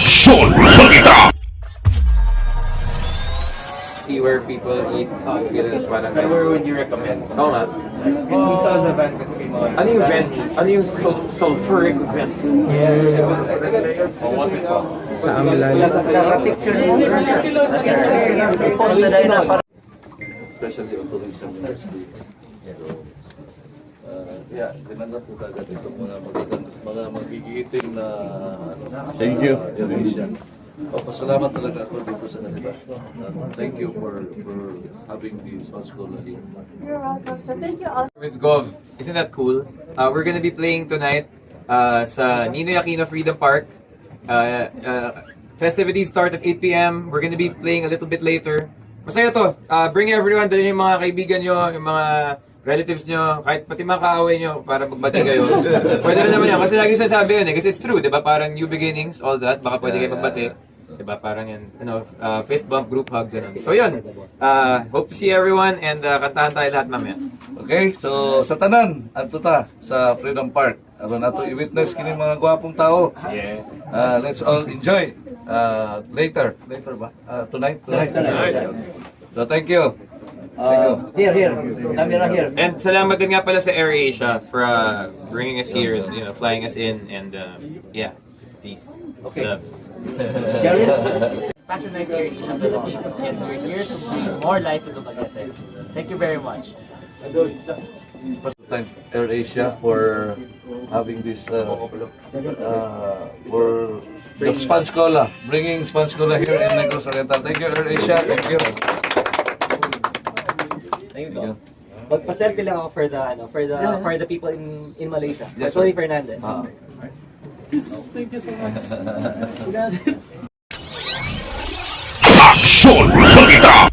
Aksyon Balita! See where people eat. Ganun, parang Pero where would you recommend? Oo nga. And we saw the van kasi may mga Ano yung vents? Ano yung sulfuric vents? Yeah. Sa Amilan. Picture mo. I-post na dahil na para Especially on tourism industry. So, yeah, tinanggap ko kagad itong mga magaganda, mga magigiting na ano, Thank you. AirAsia. Oh, pasalamat talaga ako dito sa kanila. Thank you for having the Sponge Cola here. You're welcome, sir. Thank you also. With Gov. Isn't that cool? We're gonna be playing tonight sa Ninoy Aquino Freedom Park. Festivities start at 8 p.m. We're gonna be playing a little bit later. Masaya to. Bring everyone, dali yung mga kaibigan nyo, yung mga relatives nyo, kahit pati mga kaaway nyo para magbati kayo. Pwede rin naman yan. Kasi lagi sinasabi yun eh. Kasi it's true, di ba? Parang new beginnings, all that. Baka pwede kayo magbati. Di ba? Parang yan, fist bump, group hug, ganun. So yun. Hope to see everyone and kantahan tayo lahat mamaya. Okay, so sa tanan, adto ta sa Freedom Park. Aron ato i-witness kini mga gwapong tao. Yeah. Let's all enjoy later. Later ba? Tonight? Tonight. Tonight. So thank you. Thank you. Here, here. Camera here. And salamat din nga pala sa AirAsia for bringing us here, flying us in, and yeah, peace. Okay. Love. Jerry? Patronize Air Asia Philippines, and we're here to bring more life to Dumaguete. Thank you very much. Thank AirAsia for having this for the Sponge Cola, bringing Sponge Cola here in Negros Oriental. Thank you, AirAsia. Thank you. There you go. Magpa-selfie lang ako for the ano, for the people in Malaysia. Yes, For Tony sir. Fernandez. Ah. Thank you so much. Aksyon Balita!